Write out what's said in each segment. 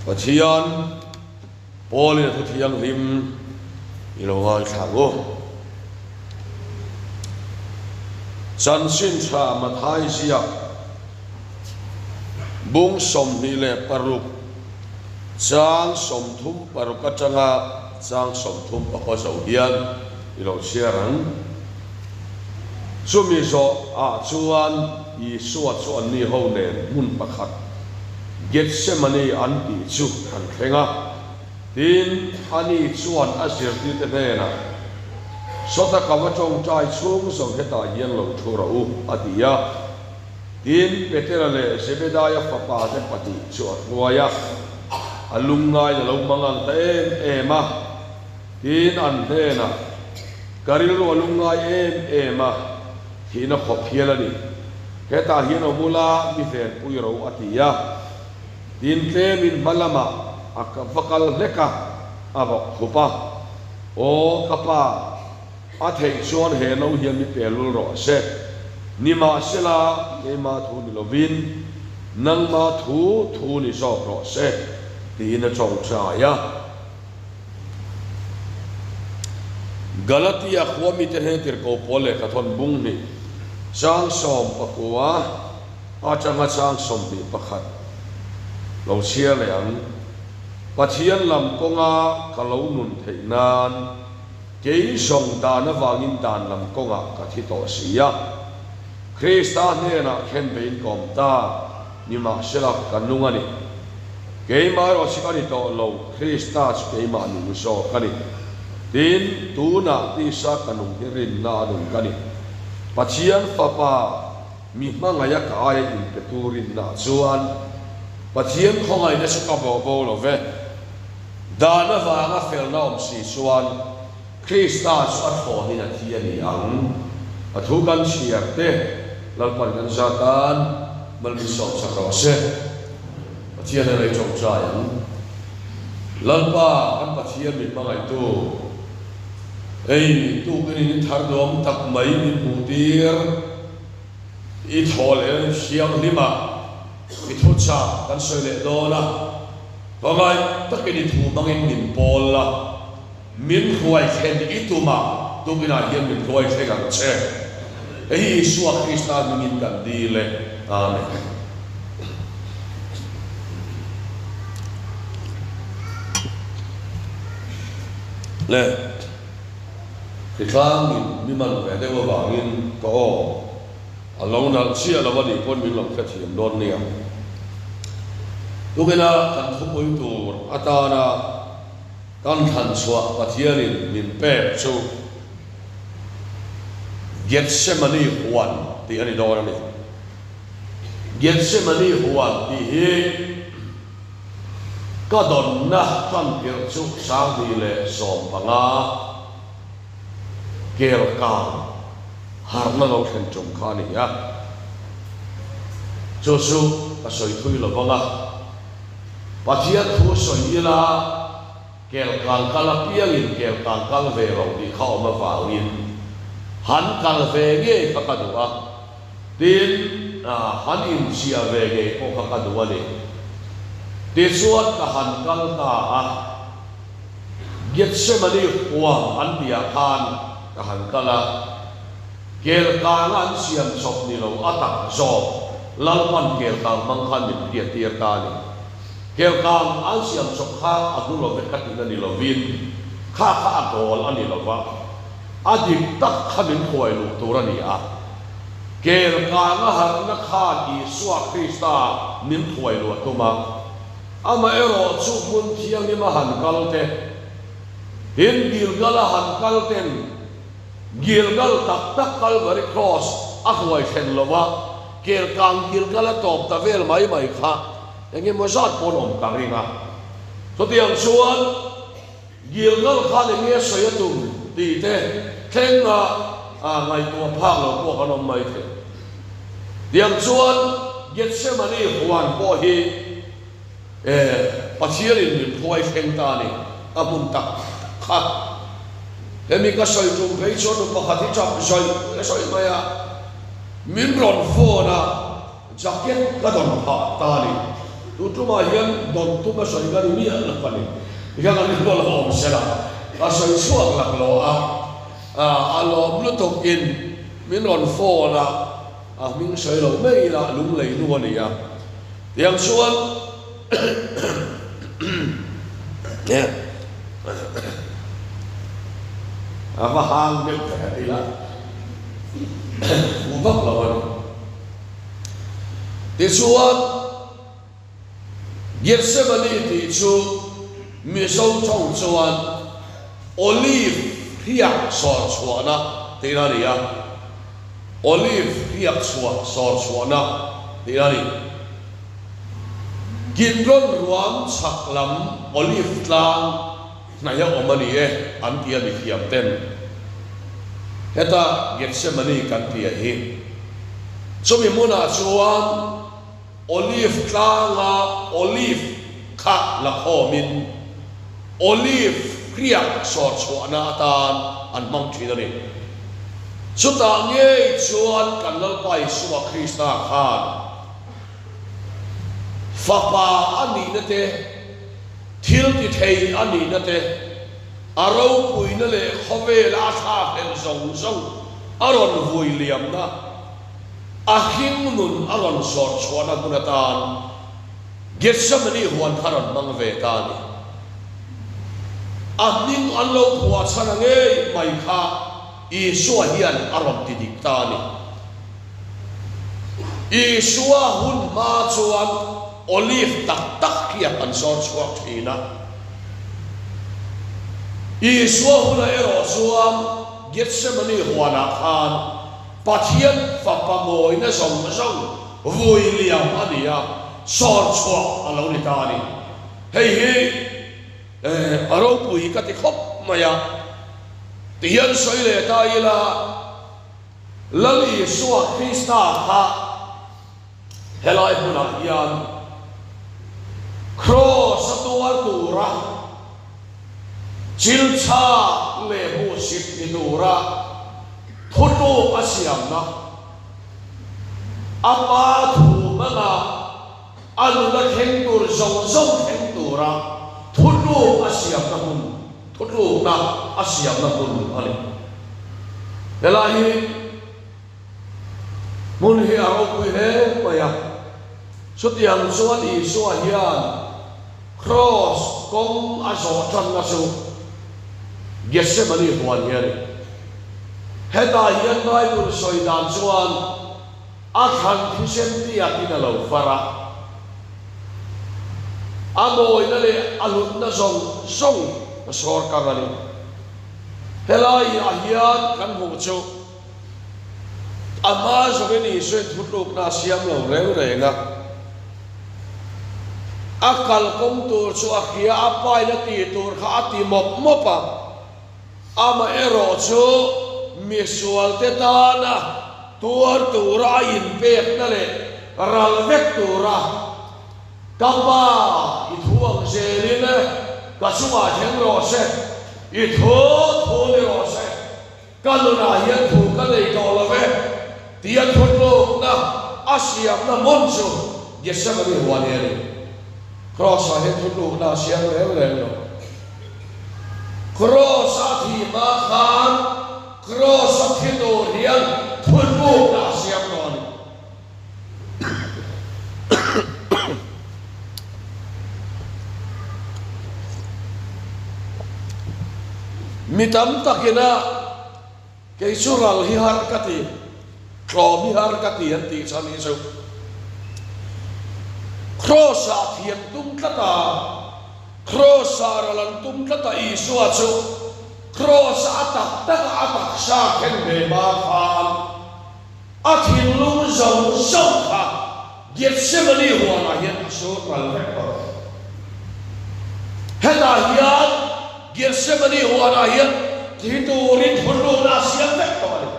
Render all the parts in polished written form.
Pathian Paulin a thu thianghlim i lo ngaithla ang u. Chanchin tha Mathai ziak bung 26 chang 36 atanga chang 34 zo hian i lo chhiar ang. Chumi zawh ah chuan Isua chu anni ho nen hmun pakhat Gethsemane an tih chu an thleng a. Tin, ani chuan a zirtirte hnenah, Sawta ka va tawngtai chhung zawng hetah hian lo thu rawh u, a ti a. Tin, Petera leh Zebedaia fapate pahnih chu a hruai a, a lungngain a lo hmang ang ta em em a. Tin, an hnenah, Ka rilru a lungngai em em a, thihna khawp hial a ni. Hetah hian awm ula, mi venpui ro, a ti a. Tin, tlemin hma lamah a va kal hlek a, a bawk khup a. Aw, ka pa, a theih chuan he no hian mi pe lul rawh se. Nimahsela, keimah thu ni lovin, nangmah thu thu ni zawk rawh se, tiin a tawngtai a. Galatia khua mite hnen tirhkoh pawl lehkha thawn bung hnih chang 19 atanga chang 21 lo chhiar leh ang. Pathian lam kawnga ka lo nun theih nan kei zawng dan avangin dan lam kawngah ka thi tawh si a. Krista hnenah khen bein ka awm ta. Nimahsela, ka nung a ni. Keimah erawh chu ka ni tawh lo, Krista chu keimah nung zawk a ni. Tin, tunah tisa ka nung hi rinna a nung ka ni. Pathian Fapa, mi hmangaih a ka aia inpetu rinnaah chuan Pathian khawngaihna chu ka bo bo lo ve. Dan avanga felna awm si chuan Krista chu a thlawnin a thi a ni ang. A thu kan chhiar te Lalpan kan zat tan mal min sawm chak rawh se. Pathian a lei tawngtai ang. Lalpa kan Pathian min hmangaihtu, hei tukin in thar duam tak mai min hmuh tir, i thaw leh thianghlim ah i thu chak kan sawi leh dawn a, hmangaih takin i thu hmangin min pawl la. Min hruai thlen i tum a, tukinah hian min hruai thleng ang che. Hei hi Isua Krista hmingin kan dil e. Amen. Le, hritlangin mi man ve deuh avangin ka aw a lo nalh chiah lo a nih pawn min lo hrethiam dawn nia. Tukinah kan thupui tur atana Kan thlanchhuah Pathianin min pek chu Gethsemane huan tih a ni dawn a ni. Gethsemane huan tih hi ka dawnna tantirh chu 2015 Kelkang harhna lo thlen tum kha a ni a. Chu chu ka sawi thui lo vang a. Pathian thu sawi ila, kel kal kal apiangin kel kal kal ve lo tih kha awm avangin han kal ve ngei kha ka duh a, tin han inchiah ve ngei pawh kha ka duh a ni. Tichuan ka han kal ta a, Gethsemane huam an tihah khan ka han kal a, kel kanga an siam chawp ni lo a tak zawk Lalpan kelkang hmang khan min hriattir ta a ni. Kelkang an siam chawp kha a hnu lo vek ka tihna ni lovin kha kha a goal a ni lova, a dik tak kha min hruai luh tur a ni a. Kelkang a harhna khan Isua Krista min hruai luh a tum a, amaherawh chu hmun thianghlim a han kal te, tin Gilgal a han kal ten, Gilgal tak tak Calvary Cross a hruai thlen lo a, Kelkang Gilgal a tawp ta vel mai mai kha eng emaw zat pawn awm ka ring a. Chutiang chuan Gilgal khan eng nge sawi a tum tih te thleng a ngaihtuah phak lo pawh kan awm mai thei. Tiang chuan Gethsemane huan pawh hi Pathianin min hruai thleng ta a ni, a hmun tak tak kha. Hemi ka sawi tum phei chuan nu pakhat hi tap zawih zawih mai a, min rawn phone a, jacket ka dawn phah ta a ni. Tu tumah hian dawn tum a sawi ka ni miah lo a ni. Tikhian kan rilru a lo awm sela, a sawi chhuak lak lo a, a lawm lutuk in min rawn phone a, a hming sawi lo mai ila lunglei nu a ni a. Tiang chuan a va hang deuh ta ka ti la, fu vak lo a ni. Tichuan, Gethsemane tih chu Mizo tawng chuan Olive hriak sawr chhuahna tihna a ni a, Olive hriak chhuah sawr chhuahna tihna a ni. Kidron ruam chhak lam Olive tlang hnaiha awm a ni e an ti a mithiam ten. Heta Gethsemane kan tih a hi. Chumi hmunah chuan Olive tlanga olive kha la khawmin olive hriak sawr chhuahna atan an hmang thin a ni. Chutah ngei chuan kan Lalpa Isua Krista khan Fapa a nihna te, Thil ti thei a nihna te, a ropuina leh khawvela a thlakhlelh zawng zawng a rawn vui liamna, a hring nun a rawn sawr chhuahna hmun atan Gethsemane huan kha rawn hmang ve ta a ni. A hming an lo phuah chhan a ngei mai kha Isua hian a rawn ti dik ta a ni. Isua hun hma chuan olive tak tak hian an sawr chhuak thin a. Isua hunah erawh chuan Gethsemane huanah khan Pathian Fapa mawina zawng zawng vui liam a ni a, sawr chhuah a lo ni ta a ni. Hei hi a ropui ka ti khawp mai a, tihian sawi leh ta ila, Lal Isua Krista kha helai hmunah hian Kraws a tuar tura chil chhak leh hmuhsit ni tura thutluk a siamna, a pa thu hmanga a nuna thleng tur zawng zawng thleng tura thutluk a siamna hmun, thutlukna a siamna hmun a ni. Helai hi hmun hi a ropui hle mai a, chutiang chuan Isua hian Kraws kawng a zawh tanna chu Gethsemane huan hi a ni. Hetah hian Bible sawi dan chuan a thlan thisen tiakin a lo far a, a mawina leh a hlutna zawng zawng a sawr kang a ni. Helaiah hian kan hmuh chu a hma zawkin Isuain thutlukna a siam lo reng reng a, a kalkawng tur chu a hria, a pain a tih tur kha a ti mawp mawp a, amaherawh chu misualte tana tuar tura a inpekna leh ral vek tura Ka Pa, i thu ang zelin ka chungah thleng rawh se, i thu thu ni rawh se, ka nunah hian thu ka nei tawh lo ve, tia thutlukna a siamna hmun chu Gethsemane huan hi a ni. Kraws-ah hian thutlukna a siam reng reng lo. Kraws-a thih hma khan Kraws-a thi tur hian thutlukna a siam tawh a ni. Mi tam takina kei chu ral hi har ka ti, tlawm hi har ka ti an tih chhan hi chu Kraws-ah thiam tum tlat a, Kraws-ah ral an tum tlat a, Isua chu Kraws-ah a tak taka a taksa khen ve hma khan, A thinlung zawng zawng kha Gethsemane huanah hian a sur ral vek tawh. Hetah hian Gethsemane huanah hian thi turin thunlukna a siam vek tawh a ni.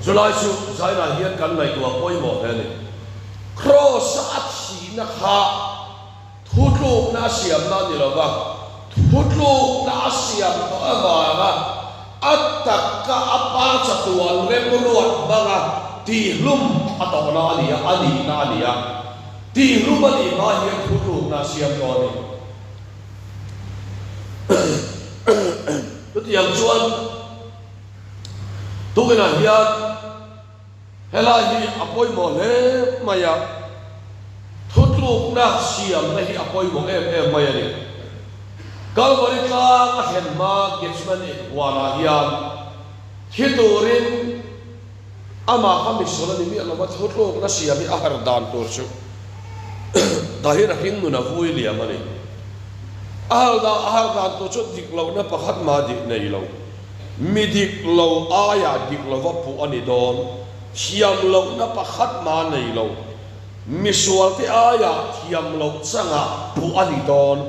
Chulai chu zainah hian kan ngaihtuah pawimawh hle a ni. Kraws-a a thihna kha thutlukna a siamna a ni lo va, Thutlukna a siam tawh avanga a taka a pa chatuan remruat hmanga tihhlum a tawhna a ni a, a nihna a ni a. Tihhlum a nih hma hian thutlukna a siam tawh a ni. Chutiang chuan tukinah hian. Helai hi a pawimawh hle mai a, thutlukna siamna hi a pawimawh em em mai a ni. Kalvari tlang a thlen hma Gethsemane huanah hian thi turin amah kha misual a ni miah lova thutlukna siam hi a har dan tur chu dahin a hring nun a vui liam a ni. A har dan tur chu dik lohna pakhat mah dik nei lo. Mi dik lo aia dik lova puh a ni dawn. Thiam lohna pakhat mah a nei lo. Mi sualte aia thiam loh changah puh a ni dawn.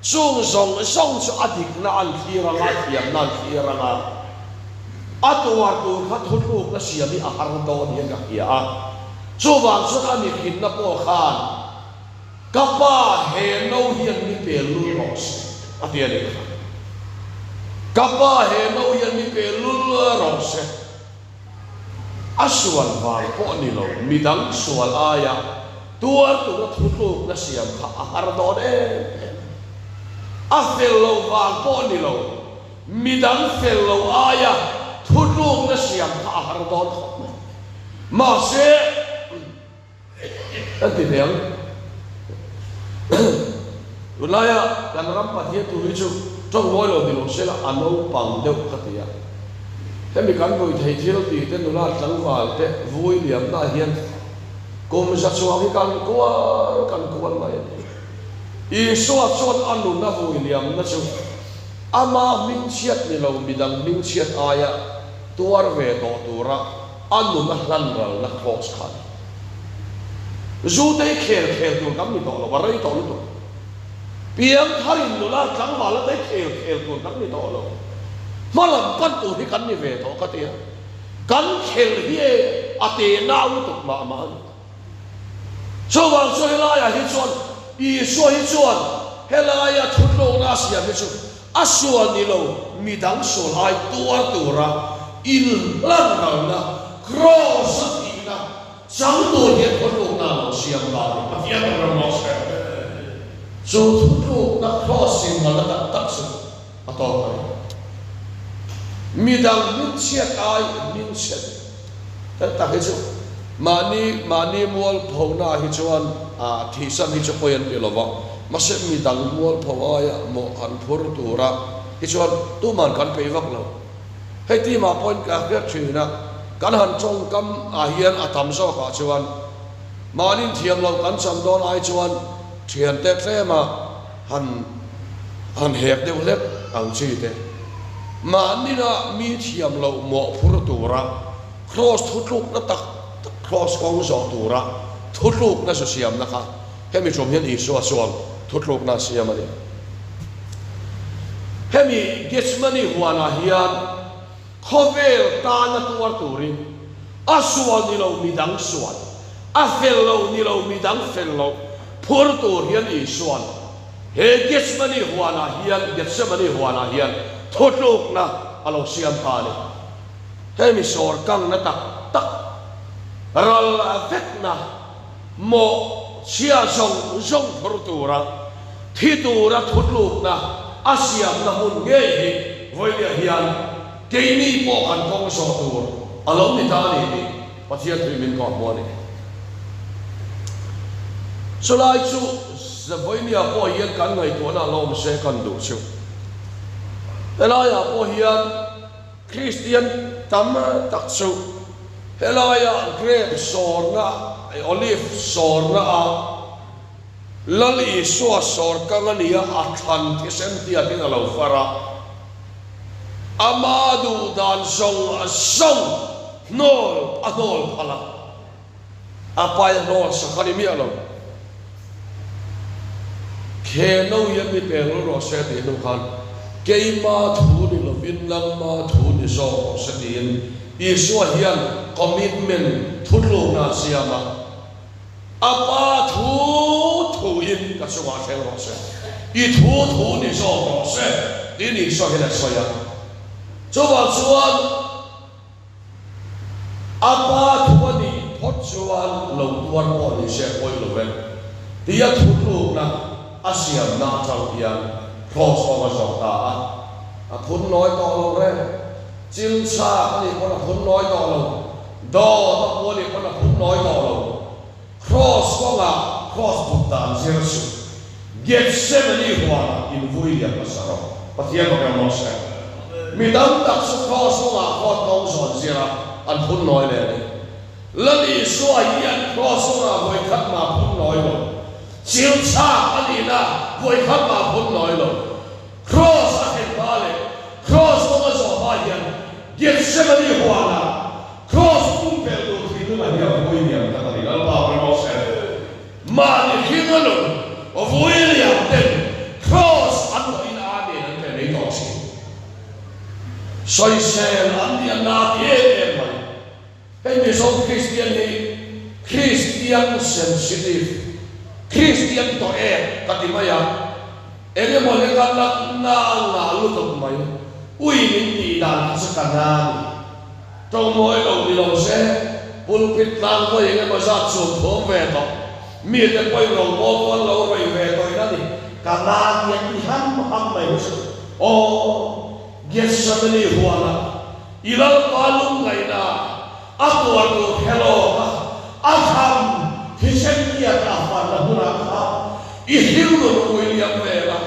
Chung zawng zawng chu a dikna an thlir anga, a thiamna an thlir anga, a tuar tur kha thutlukna siam hi a har dawn hian ka hria a. Chuvang chuan a mihrinna pawh khan. Ka pa he no hian mi pe lul rawh se, a ti a nih kha. Ka pa he no hian mi pe lul rawh se. A sual vang pawh ni lo, midang sual aia tuar tura thutlukna siam kha a har dawn em em. A fel lo vang pawh ni lo, midang fel lo aia thutlukna siam kha a har dawn khawp mai. Mahse. Kan ti ve ang. Tunlaia kan ram Pathian thu hi chu tawngmawi lo ni lo sela a naupang deuh ka ti a. Hemi kan vui thei thil tih te nula tlangval te vui liamna hian kum za chuang hi kan kual kan kual mai a ni. Isua chuan a nun a vui liamna chu ama hmingchhiat ni lo midang hmingchhiat aia tuar ve tawh tura A nun a hlan ralna cross kha a ni. Zu te hi khel khel tur kan ni tawh lo, a rei tawh lutuk. Piang tharin nula tlangvala te hi khel khel tur kan ni tawh lo. Hma lam pan tur hi kan ni ve tawh ka ti a. Kan khel hi e a te nau lutuk mah mah a ni. Chuvang chu helaiah hi chuan Isua hi chuan helaia thutlukna a siam hi chu A sual ni lo, midang sual ai tuar tura inhlan ralna, Kraws a tihna chang tur hian thutlukna a lo siam ta a ni. Pathian kan ram rawh se. Chu thutlukna Kraws inhlalna tak tak chu a tawk a ni. Midang hmingchhiat ai hmingchhiat kan tak hi chu mahni mahni mualphona hi chuan thihsan hi chu pawi an ti lo va. Mahse midang mualpho aia mawh han phur tura hi chuan tuman kan peih vak lo. Hei team ah pawhin ka hriat thin a, kan han tawngkam ah hian a tam zawkah chuan mahni thiam loh kan chan dawn ai chuan thiante tlema han han hek deuh hlek ang chi te. Mahnina mi thiam loh mawh phur tura kraws thutlukna tak tak kraws kawng zawh tura thutlukna zu siamna kha Hemi tum hian Isua chuan thutlukna a siam a ni. Hemi Gethsemane huanah hian khawvel tana tuar turin a sual ni lo midang sual, a fel lo ni lo midang fel lo phur tur hian Isua'n he Gethsemane huanah hian Gethsemane huanah hian thutlukna a lo siam ta a ni. Hemi sawr kangna tak tak ral vekna Mawh chhia zawng zawng phur tura thi tura thutlukna a siamna hmun ngei hi vawinia hian keini pawh kan kawng zawh tur a lo ni ta a ni tih Pathian thui min kawh hmu a ni. Chulai chu vawinia pawh hian kan ngaihtuahna a lawm se kan duh chu. Helaiah pawh hian. Kristian tam tak chu helaia grape sawrna, olive sawrna a Lal Isua sawr kang a nia, a thlan thisen tiatin a lo far a, ama duh dan zawng zawng hnawl a hnawl phal a. A pai hnawl sak a ni miah lo. Khe no hian mi peng lo rawh se tih hnu khan keima thu ni lovin nangma thu ni zawk rawh se tiin Isua hian commitment thutlukna a siam a, A pa thu thuin ka chungah thleng rawh se. I thu thu ni zawk rawh se, tiin Isua hian a sawi a. Chuvang chuan a Pa thu a nih phawt chuan lo tuar pawh ni se pawi lo e, tia thutlukna a siamna atang hian Kraws kawng a zawh ta a. A phun nawi tawh lo reng. Chil chak a nih pawn a phun nawi tawh lo. Dawt a pu a nih pawn a phun nawi tawh lo. Kraws kawngah kraws put dan zir suh. Gethsemane huanah invui liam hmasa rawh. Pathian bawk emaw se. Mi tam tak chu kraws kawngah khawn kawng zawn zira an phun nawi leh a ni. Lal Isua hian kraws kawngah vawikhat mah phun nawi lo. Chil chak a nihna vawikhat mah phun nawi lo. Kraws a thlen hma leh kraws kawng a zawh hma hian Gethsemane huanah kraws pumpelh tur thinlung a hian vui liam tak a ni. Lalpa rawh se. Mahni hring a nun vui liam ten kraws an tawhin Amen an pe mai tawh thin. Sawisel an nia na ti em em mai. Hei Mizo Kristian hi Kristian sensitive, Kristian tawh em ka ti mai a, eng emaw hleka natna a ngah lutuk mai, ui min tih dan kha chu ka na a ni. Tawngmawi lo ni lo se, pulpit tlang pawh eng emaw zat chhum thawm ve tawh, mite pawhin ro pawh pawn lo rawi ve tawhin a ni, ka na ti a ti ham ham mai hi chu aw Gethsemane huanah I Lalpa lungngaihna a tuar tur khe lawk a, a tham thisen tiat a fanna hmunah kha i hlim rawn ui liam ve la,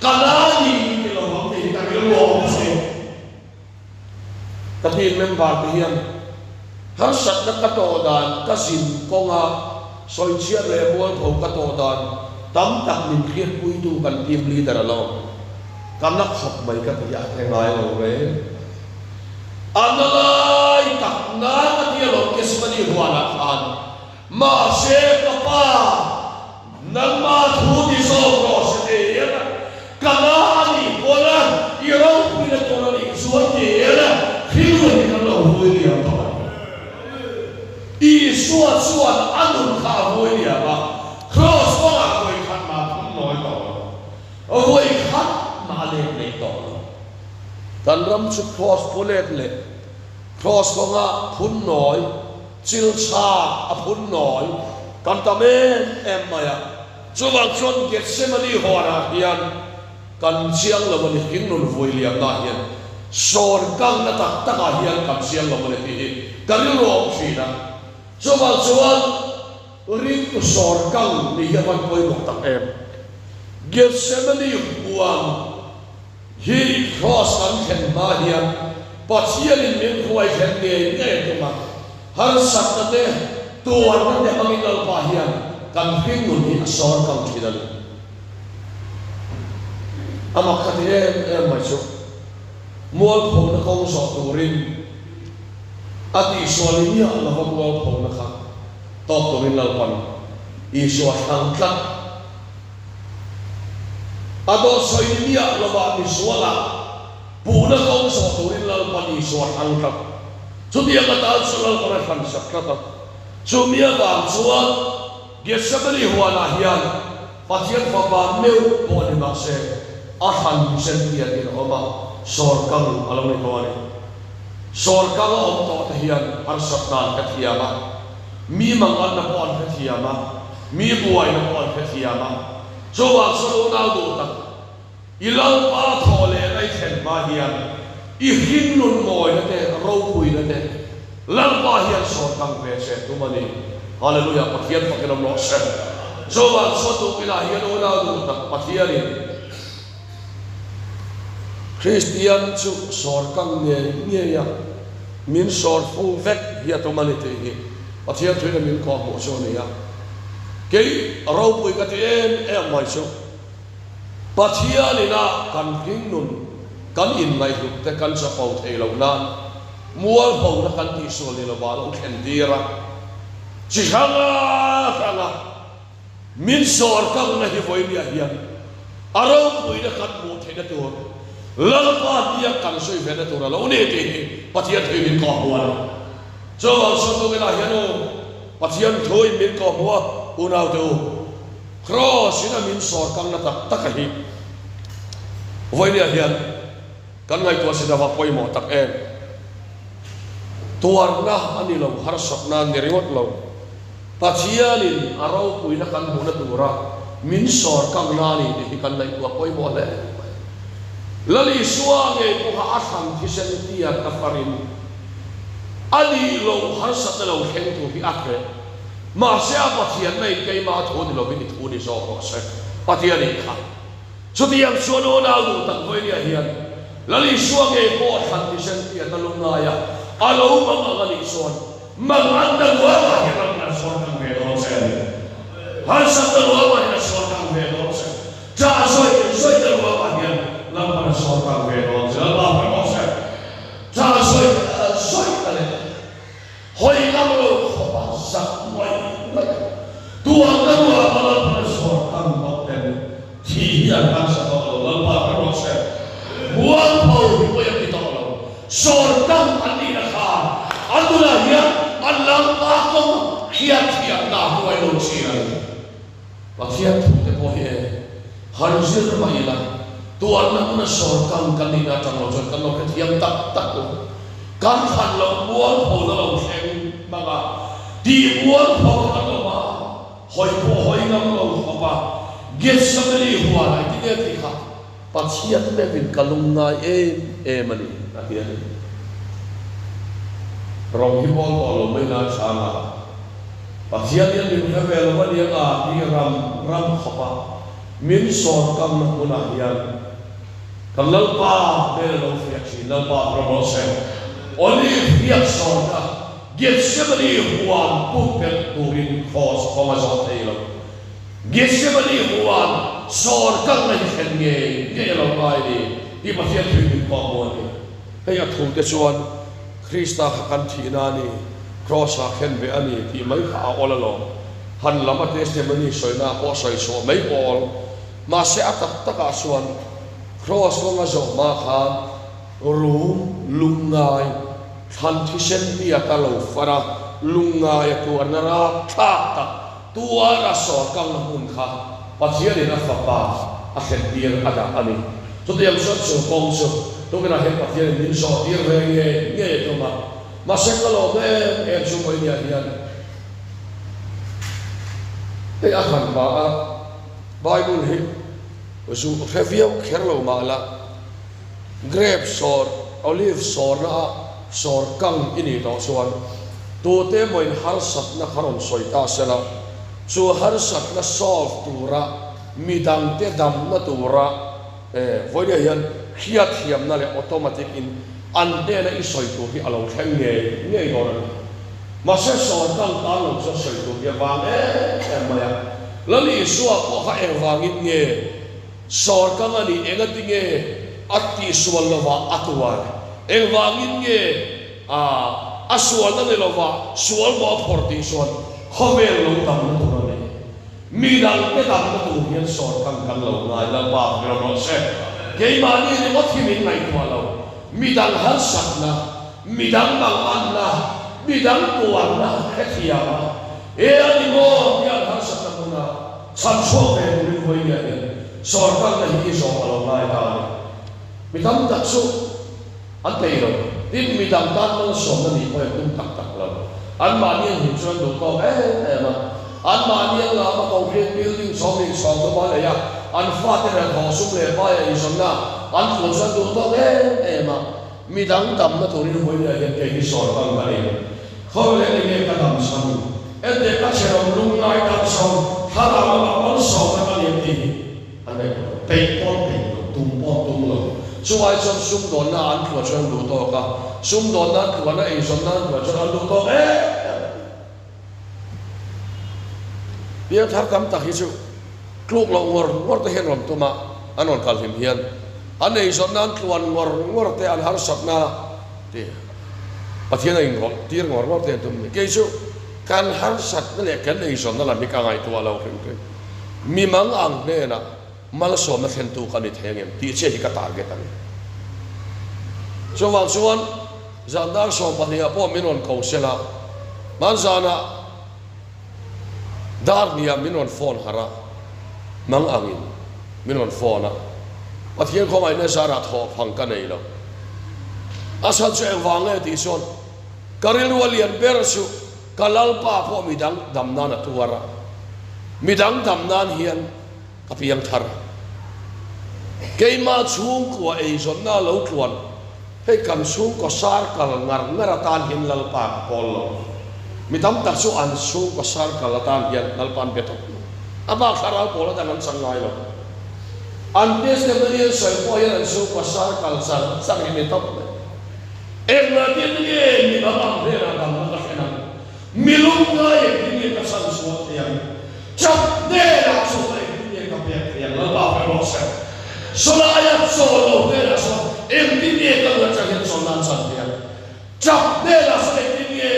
ka la ni i ti lo ang tih hi ka rilru a awm che. Ka team member te hian harsatna ka tawh dan ka zin kawnga sawichhiat leh mualpho ka tawh dan tam tak min hriatpuitu kan team leader a lo. Ka na khawp mai ka ti a, ka ngai lo reng. A na lai tak na ka ti alawm Gethsemane huanah khan. Mahse ka pa, nangmah thu ti zawk rawh se te hian ka na a nih pawn a, i ropuina tur a nih chuan ti hian thil hi kan lo vui liam tawh a ni. Isua chuan a nun kha a vui liam a, kraws kawngah vawikhat mah phun nawi tawh lo. Vawi khat mah a let leh tawh lo. Kan ram chu kraws pu let leh kraws kawnga phun nawi, chil chhak a phun nawi kan tam em em mai a. Chuvang chuan Gethsemane huanah hian kan chiang lo a ni, hring nun vui liamna hian sawn kangna tak takah hian kan chiang lo a ni tih hi ka rilru a awm thin a. Chuvang chuan. Ringtu sawr kang ni hi a van pawimawh tak em? Gethsemane huan hi Kraws kan thlen hma hian Pathianin min hruai thlen ngei ngei a tum a, harsatna te, tuarna te hmangin Lalpa hian kan hringnun hi a sawr kang thin a ni. A mak ka ti em em mai chu, mualphona kawng zawh turin a tihsual ni miah lova mualphona kha Tawk turin Lalpan Isua thlang tlat. A dawt sawi ni miah lovah misualah puhna kawng zawh turin Lalpan Isua thlang tlat. Chutiang atan chu Lalpan a thlan sak tlat a. Chumi avang chuan Gethsemane huanah hian Pathian Fapa meuh pawh ni mah se a thlan thisen tiatin a awm a, sawrkang a lo ni tawh a ni. Sawrkang a awm tawh te hian harsatna an hrethiam a, mi manganna pawh an hrethiam a, mi buaina pawh an hrethiam a. Chuvang chuan unau duh tak, i Lalpa thawh leh na i thlen hma hian i hringnun mawina te, ropuina te Lalpa hian sawrkang ve che tum a ni. Hallelujah, Pathian fakin awm rawh se. Chuvang chuan tukinah hian unau duh tak Pathianin, Kristian chu sawrkang ngei ngei a, min sawr fu vek hi a tum a ni tih hi Pathian thuin a min kawhhmuh chu a ni a. Kei ropui ka ti em em mai chu Pathian ina kan hringnun kan inngaihhlut te kan chapo thei loh nan mualhona kan tihsual ni lova lo thlen tir a, chi hranga hranga Min sawrkangna hi vawinia hian a ropuina kan hmuh theihna tur, Lalpa hniak kan sawi vena tur a lo ni tih hi Pathian thuin min kawhhmuh a ni. Chuvang sawn tukinah hian u, Pathian thuin min kawhhmuh a, unaute u. Kraws in a min sawr kang na tak tak a hi vawinia hian kan ngaihtuah si dava pawimawh tak em. Tuarna a ni lo, harsatna a ni ringawt lo. Pathianin a ropuina kan hmuhna tura min sawr kang na a ni tih hi kan ngaihtuah pawimawh hle mai. Lal Isua ngei pawha a thlan thisen tiat a farin a nih loh harsatna lo thleng tur hi a hreh. Mahse a Pathianna in keimah thu ni lovin i thu ni zawk rawh se, Pathian in kha. Chutiang chuan unau duh tak vawinia hian Lal Isua ngei pawh a thlan thisen tiat a lungngai a, a lo mang ang a nih chuan mang an ta ruamah hian ram kan sawn kang ve dawn che a ni. Harsatna ruamah hian a sawn kang ve dawn che. Ṭah zawi zawi ta ruamah hian ram kan sawn kang ve dawn che. Lalpa hmang rawh se. Ṭah zawi zawi ta leh. Hawi ngam lo khawp a zak mai mai a, tuahna ruah a Lalpa zawr tam tawh ten thi hi an harsa tawh lo, Lalpa ka ruah se mualpho hi pawi a ti tawh lo, zawr tam an nihna khan a nunah hian an Lalpa kawng hriatthiamna a hnuai lo chin a ni. Pathian thu te pawh hi e, han zir mah ila, tuarna hmuna sawrkang kan nihna atang lo chuan kan lo hrethiam tak tak lo. Kan thlan loh mualphona lo thleng hmang a, tih mualpho kan awm a, hawi pawh hawi ngam lo khawp a, Gethsemane huan ai ti nge tih kha Pathian meuhin ka lungngai em em a ni, a ti a ni. Rawng hi pawl tawh lo mai nan chang a, Pathian hian min hre ve lo a nia nga ti ram ram khawp a, min sawn kamna hmunah hian kan Lalpa hmel a lo fiah thin, Lalpa ram rawh se. Olive hriat sawn kha Gethsemane huan pumpelh turin kraws kawng a zawh thei lo. Gethsemane huan sawn kalna hi thlen ngei ngei a lo ngai ni tih Pathian thuin min pawh hmu a ni. Hei a thute chuan Krista kha kan thihna a ni, Kraws-ah khen ve a ni tih mai kha a awl alawm. Han lam a testimony sawina pawh sawi chhuah mai awl. Mahse a tak takah chuan Kraws kawnga zawh hma khan rum lungngai thlan thisen tiata lo far a, lungngai a tuarna rapthlak tak Tuar a sawrkangna hmun kha Pathianin a Fapa a thlentir a dah a ni. Chutiang chuan chu kawng chu tukinah hian Pathianin min zawhtir ve ngei ngei a tum a. Mahse ka lawm em em chu Vawinia hian hei a han hma a, Bible hi zu hre viau kher lo mah la, Grape sawr, olive sawrna a sawr kang i nih tawh chuan tute emaw in harsatna kha rawn sawi ta sela, chu harsatna solve tura midangte damna tura vawinia hian hriatthiamna leh automatic in an hnena i sawi tur hi a lo thleng ngei ngei dawn a ni. Mahse sawr kang tan lo chuan sawi tur hi a vang em em mai a, Lal Isua pawh kha engvangin nge Sawrkang a nih engati nge a tihsual lovah a tuar? Engvangin nge a a sualna ni lovah sual maw a phawrh tih chuan khawvel lo damna tur a ni. Mi dangte damna tur hian sawrkang kan lo ngai Lalpa rilru rawh se. Keimahni ringawt hi min ngaihtuah lo. Mi dang harsatna, mi dang manganna, mi dang tuarna hrethiam a, e a ni maw tiang harsatna hmuna Chhan chhuak ve turin vawinia hian sawrkarna hi i zawm a lo ngai ta a ni. Mi tam tak chu an thei lo. Tin, mi dang tan malsawmna nih pawh an tum tak tak lo. Anmahni an him chuan an duh tawk em em a. Anmahni an lam a concrete building chhawm leh chhawm te pawh an ei a, an fate leh thawh sum leh pai a eizawnna an tluan chuan an duh tawk em em a. Mi dang damna turin vawinia hian kei hi sawrkar ka ni. Khawvel eng nge ka dam chhan? Ente ka chherawm lungngai dam chhan thlarau lamah malsawmna ka liam tih hi an ngaihtuah lo. Peih pawh an peih lo, tum pawh an tum lo. Chuvai chuan sumdawnna an tluah chuan an duh tawk a, sumdawnna an tluahna, eizawnna an tluah chuan an duh tawk em em a ni. Piangthar tam tak hi chu tluk loh ngawr ngawr te hian rawn tum a, an rawn kal hlim hian an eizawnna an tluan ngawr ngawr te, an harsatna te Pathian a inrawlh tir ngawr ngawr te an tum a ni. Kei chu kan harsatna leh kan eizawnna lam hi ka ngaihtuah lo hrim hrim. Mi mang ang hnenah malsawmna thlentu ka ni thei angem tih chiah hi ka target a ni. Chuvang chuan zan dar 12 ah pawh min rawn ko sela, hmanzanah dar hniah min rawn phone harh a. Nang angin min rawn phone a, Pathian khawngaihna zarah thawh phang ka nei lo. A chhan chu engvang nge tih chuan ka rilru a lian ber chu ka Lalpa pawh midang dam nan a tuar a, midang dam nan hian ka piang thar a. Keimah chhungkua eizawnna lo tluan hei kan chhungkaw sar kal ngar ngar atan hian Lalpa ka kawl lo. Mi tam tak chu an chhungkaw sar kal atan hian Lalpa an be tawp lo. A bak thlarau pawl atan an chang ngai lo. An testimony an sawi pawh hian an chhungkaw sar kal char char hi ni tawp mai. Englatin nge mi dang ang hnenah damna ka thlen ang? Mi lungngai engtin nge ka chhan chhuah thei ang? Chak hnenah chawlhna engtin nge ka pek thei ang? Lalpa hre rawh se. Sawlaia chawl lo hnenah sawn engtin nge ka nun atang hian chawlhna an chan thei ang? Chak hnenah sawn engtin nge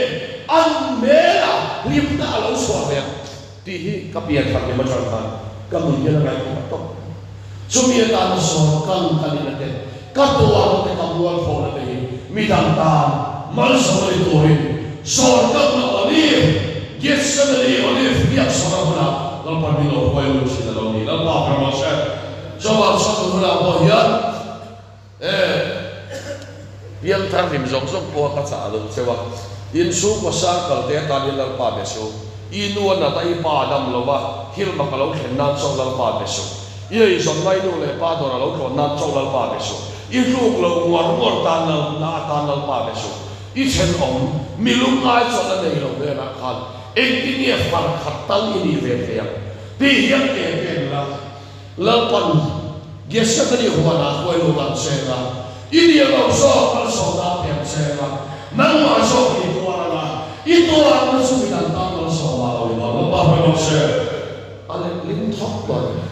an hmelah hlimna a lo chhuah thei ang? Tih hi ka pian thar hlim atang khan ka nun hian a ngaihtuah tawp. Chumi atana sawn kal ka nihna te, ka tuarna te, ka mualphawhna te hi midang tan malsawm a ni turin sawn kalna Olive, Gethsemane Olive biak sawna hmunah Lalpan min lo hruai lut thin a lo ni. Lalpa ber rawh se. Chuvang chuan tun hunah pawh hian e piangthar hlim zawng zawng pawha ka chah lo cheu a, inchhungkaw circle te atan hian Lalpa be suh. I nu a nat a, i pa a dam lo va, thil mak a lo thlen nan chauh Lalpa be suh. I eizawn ngai nu leh pa dawr a lo tlawn nan chauh Lalpa be suh. I tluk lo nguar nguar tan lal na atan Lalpa be suh. I thenawm, mi lungngai chawlh a nei lo hnenah khan engtin nge far khat tal i nih ve thei ang tih hian ke pen la. Lalpan Gethsemane huanah huai lo lang cheng a, i nia lo zawk malsawmna a pek cheng a, nangmah zawk i tuar ang a, i tuarna chu midang tan malsawmah lo i dawn. Lalpa hruai rawh se. A letling thawk tawh a ni.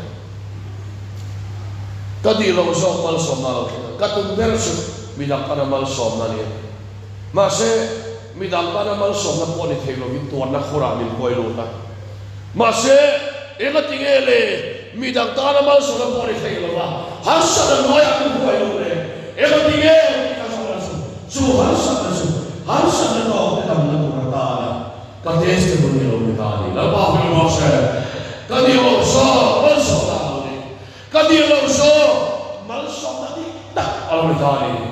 Ka dih lo zawk malsawmna lo thleng a, ka tum ber chu midang tana malsawmna a ni a. Mahse, midang tana malsawmna pawh ni thei lovin tuarna khurah min huai lut a. Mahse, engati nge le midang tana malsawmna pawh ni thei lova harsatna hnuaiah min huai lut le? Engati nge tih ka zawhna chu, chu harsatna chu harsatna tawkte damna tur atana ka testimony lo ni ta a ni. Lalpa hming rawh se, ka ni lo zawk malsawmna a lo ni. Ka ni lo zawk malsawmna dik tak a lo ni ta a ni.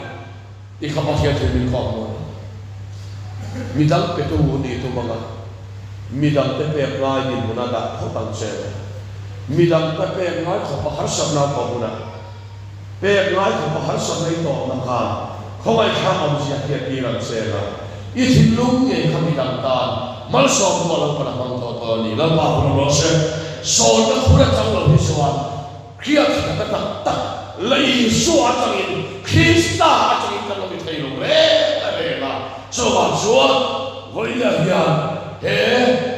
I kha Pathian thil min kawk maw? Midang petu nih tum anga midangte pek ngai dinhmun a dah phawt ang che. Midangte pek ngai khawpa harsatna a tawh hunah pek ngai khawpa harsatna i tawhna khan khawngaihthlak awmzia hriat tir ang che nga i thinlung ngei kha midang tan malsawm tu a lo pan a hmang tawh tawh a ni. Lalpa hun awm rawh se. Sawlna khur atang lo hi chuan Hriatna tak tak la Isua atangin, Krista atangin kan lo ni thei lo reng a reng a. Chuvang chuan vawiinah hian he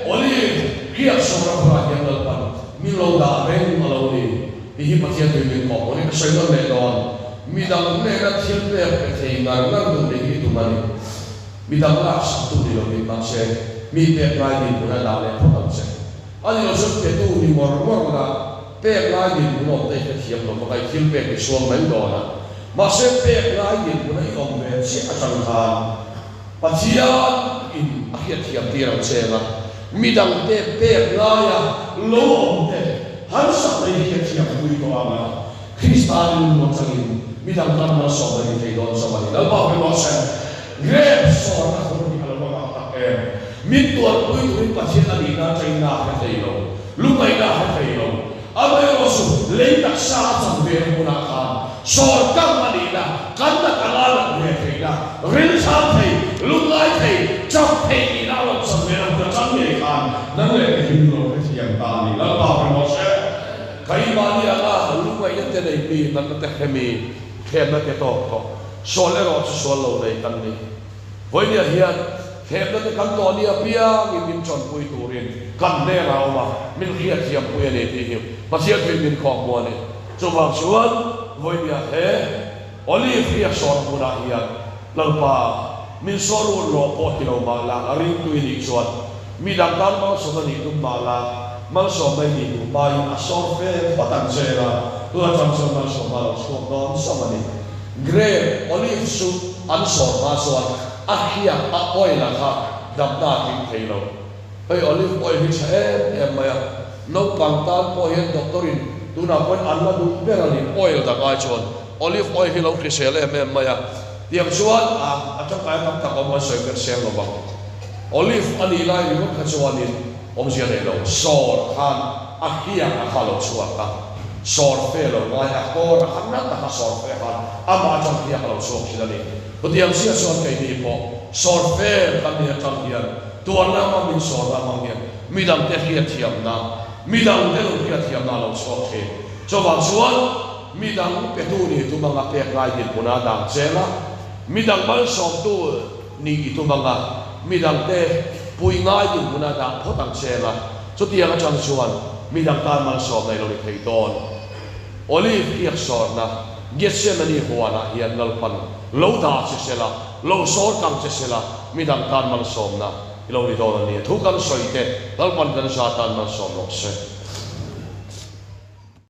Olive hriatsawmna hmunah hian Lalpan min lo dah reng a lo ni tih hi Pathian tui min kawh hmuh a ni. Ka sawi nawn leh dawn, midang hnena thil pek pe thei ngar ngar duh nih hi tum a ni. Midang laksak tu ni lovin mahse mi pek ngai dinhmun a dah leh phawt ang che. A ni lo chu petu ni mawr mawr la, pek lai dinhmun awm te i hrethiam lo bawk a, i thil pek i sual mai dawn a. Mahse pek lai dinhmun a i awm ve chiah atang khan Pathian in a hriatthiam tir ang che nga, midang te pek laia lo awm te harsatna i hriatthiam pui tawh ang a, Krista rilru atangin midang tan malsawmna ni thei dawn chauh a ni. Lalpa hmel rawh se. Grep sawrna hun hi a lo va mak tak em! Min tuarpui turin Pathian a nihna atangin a hre thei lo, lungaihna a hre thei lo. Amaherawhchu, lei taksa a chan ve na hmunah khan sawr kang a nihna, kan nat anga nat ve theihna, rilchang thei, lungngai thei, chak thei nihna a rawn chan ve na hmun atang ngei khan nang leh ka him lo hrethiam ta a ni. Lalpa hre rawh se. Keimahni anga lungaihna te nei mi, natna te hre mi, Thlemna te tawk tawh. Sual erawh chu sual lo nei kan ni. Vawinia hian thlemna te kan tawh nia piangin min chawnpui turin kan hnenah a awm a, min hriatthiampui a ni tih hi Pathian thuin min khawhmu a ni. Chuvang chuan vawinia he Olive hriak sawn hmunah hian Lalpa min sawn run rawh pawh ti lo mah la, a ringtu i nih chuan midang tan malsawmna nih tum mah la, Malsawmna i nih duh hmain a sawr fe phawt ang che a, tun atang chuan malsawmna a lo chhuak dawn chauh a ni. Grape, olive chu an sawr hma chuan a hriak, a oil a kha damna a tling thei lo. Hei olive oil hi tha em em mai a. Naupang tan pawh hian doctor in tunah pawhin an la duh ber a ni. Oil dang ai chuan olive oil hi lo hrisel em em mai a. Tiang chuan a a tangkai tam tak awm an sawi ber seng lo vang. Olive a nih lai ringawt kha chuanin awmzia nei lo. Sawr khan a hliak a kha lo chhuak a, sawr fe lo ngai a kawr a kha na taka sawr fe khan amah atang hliak a lo chhuak thin a ni. Chutiang chiah chuan keini pawh sawr fe kan nih atang hian tuarna hmang min sawrna hmang hian midangte hriatthiamna, midangte lo hriatthiamna a lo chhuak thin. Chuvang chuan midang petu nih tum anga pek ngai dinhmuna dang cheng a, midang malsawmtu nih i tum anga midangte pui ngai dinhmuna dah phawt ang cheng a, chutiang atang chuan midang tan malsawmna i lo ni thei dawn. Olive biak sawrna Gethsemane huanah hian Lalpan lo dah che sela, lo sawr kang che sela, midang tan malsawmna i lo ni dawn a ni. Thu kan sawi te Lalpan kan za tan malsawm rawh se.